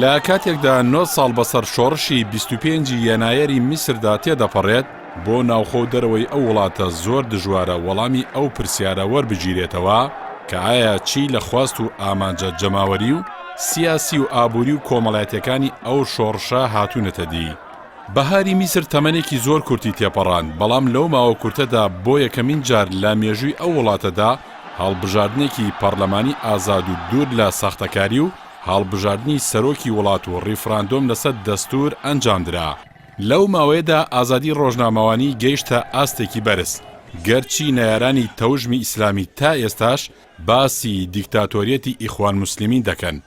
لە کاتێکدا نۆ ساڵ بەسەر شۆڕشی 25 ی یەنایەری میسردا تێدەپەڕێت، بۆ ناوخۆ و دەرەوەی ئەو وڵاتە زۆر دژوارە وەڵامی ئەو پرسیارە وەربگیرێتەوە کە ئایا چی لە خواست و ئامانجە جەماوەری و سیاسی و ئابووری و کۆمەڵایەتیەکانی ئەو شۆڕشە هاتوونەتە دی. بەهاری میسر تەمەنێکی زۆر کورتی تێپەڕاند، بەڵام لەو ماوە کورتەدا بۆ یەکەمین جار لە مێژووی ئەو وڵاتەدا هەڵبژاردنێکی پەڕلەمانی ئازاد و دوور لە ساختەکاری و هەڵبژاردنی سەرۆکی وڵات و ڕیفراندۆم لەسەر دەستوور ئەنجامدرا. لەو ماوەیەدا ئازادی ڕۆژنامەوانی گەیشتە ئاستێکی بەرز، گەرچی نەیارانی تەوژمی ئیسلامی تا ئێستاش باسی دیکتاتۆریەتی ئیخوان موسلیمین دەکەن،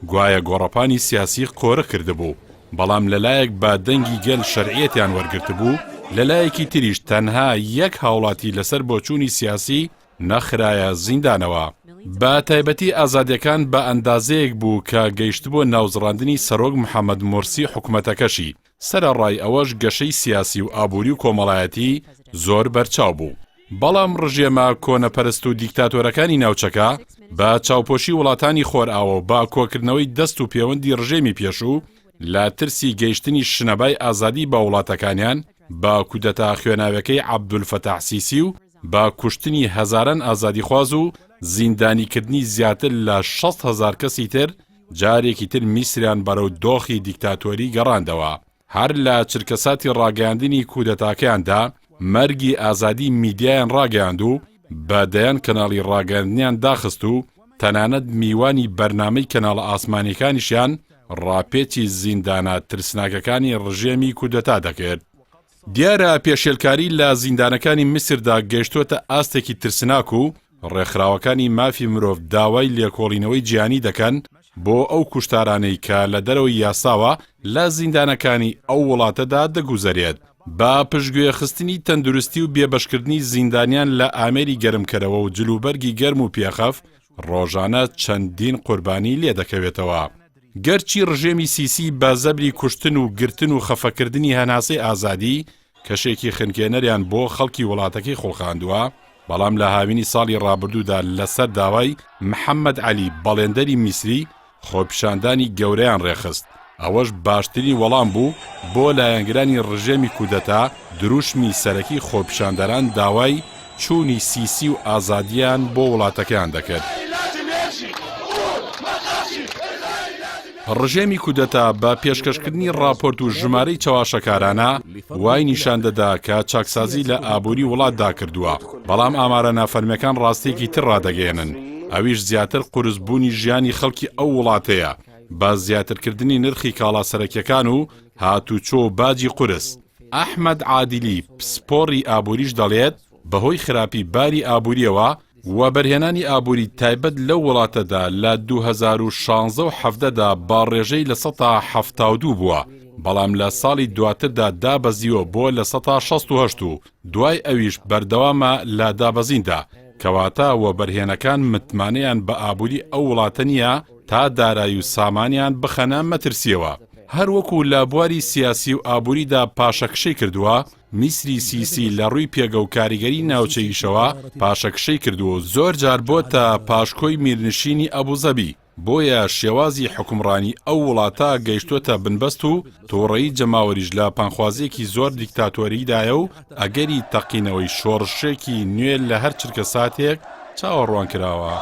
گوایە گۆڕەپانی سیاسی قۆرخ کردبوو، بەڵام لەلایەک بە دەنگی گەل شەرعیەتیان وەرگرتبوو، لەلایەکی تریش تەنها یەک هاوڵاتی لەسەر بۆچوونی سیاسی نەخرایە زیندانەوە. بە تایبەتی ئازادیەکان بە ئەندازەیەک بوو کە گەیشتبووە ناوزڕاندنی سەرۆک محەمەد مورسی حکومەتەکەشی، سەرەڕای ئەوەش گەشەی سیاسی و ئابووری و کۆمەڵایەتی زۆر بەرچاو بوو. بەڵام ڕژێمە کۆنەپەرست و دیکتاتۆرەکانی ناوچەکە بە چاوپۆشی وڵاتانی خۆرئاوا و بە کۆکردنەوەی دەست و پێوەندی ڕژێمی پێشوو لە ترسی گەیشتنی شنەبای ئازادی بە وڵاتەکانیان بە کودەتا خوێناویەکەی عەبدولفەتاح سیسی و بە کوشتنی هەزاران ئازادیخواز و زیندانیکردنی زیاتر لە 600 هەزار کەسی تر جارێکی تر میسریان بەرەو دۆخی دیکتاتۆری گەڕاندەوە. هەر لە چرکەساتی ڕاگەیاندنی کودەتاکەیاندا مەرگی ئازادی میدیایان ڕاگەیاند و بە دەیان کەناڵی ڕاگەیاندنیان داخست و تەنانەت میوانی بەرنامەی کەناڵە ئاسمانیەکانیشیان ڕاپێچی زیندانە ترسناکەکانی ڕژێمی کودەتا دەکرد. دیارە پێشێلکاری لە زیندانەکانی میسردا گەیشتووەتە ئاستێکی ترسناک و ڕێکخراوەکانی مافی مرۆڤ داوای لێکۆڵینەوەی جیهانی دەکەن بۆ ئەو کوشتارانەی کە لە دەرەوەی یاساوە لە زیندانەکانی ئەو وڵاتەدا دەگوزەرێت. بە پشتگوێخستنی تەندروستی و بێبەشکردنی زیندانیان لە ئامێری گەرمکەرەوە و جلوبەرگی گەرم و پێخەف، ڕۆژانە چەندین قوربانی لێدەکەوێتەوە. گەرچی ڕژێمی سیسی بە زەبری کوشتن و گرتن و خەفەکردنی هەناسەی ئازادی، کەشێکی خنکێنەریان بۆ خەڵکی وڵاتەکەی خوڵقاندووە، بەڵام لە هاوینی ساڵی ڕابردوودا لەسەر داوای محەمەد عەلی بەڵێندەری میسری خۆپیشاندانی گەورەیان ڕێکخست، ئەوەش باشترین وەڵام بوو بۆ لایەنگرانی ڕژێمی کودەتا، دروشمی سەرەکی خۆپیشاندەران داوای چوونی سیسی و ئازادییان بۆ وڵاتەکەیان دەکرد. ڕژێمی کودەتا بە پێشکەشکردنی ڕاپۆرت و ژمارەی چەواشەکارانە وای نیشان دەدا کە چاکسازی لە ئابووری وڵاتدا کردووە، بەڵام ئامارە نافەرمیەکان ڕاستییەکی تر ڕادەگەیەنن، ئەویش زیاتر قورسبوونی ژیانی خەڵکی ئەو وڵاتەیە بە زیاترکردنی نرخی کاڵا سەرەکیەکان و هاتوچۆ و باجی قورس. ئەحمەد عادیلی پسپۆڕی ئابووریش دەڵێت، بەهۆی خراپی باری ئابوورییەوە، وەبەرهێنانی ئابووری تایبەت لەو وڵاتەدا لە 2016 و 17 دا بە ڕێژەی 72% بووە، بەڵام لە ساڵی دواتردا دابەزیوە بۆ 68% و دوای ئەویش بەردەوامە لە دابەزیندا، کەواتە وەبەرهێنەکان متمانەیان بە ئابووری ئەو وڵاتە نییە تا دارایی و سامانیان بخەنە مەترسییەوە. هەروەکو لە بواری سیاسی و ئابووریدا پاشەکشەی کردووە، میسری سیسی لە ڕووی پێگە و کاریگەری ناوچەییشەوە پاشەکشەی کردووە و زۆر جار بۆتە پاشکۆی میرنشینی ئەبوزەبی، بۆیە شێوازی حوکمڕانی ئەو وڵاتە گەیشتۆتە بنبەست و توڕەیی جەماوەریش لە پانخوازییەکی زۆر دیکتاتۆریدایە و ئەگەری تەقینەوەی شۆڕشێکی نوێ لە هەر چرکەساتێک چاوەڕوانکراوە.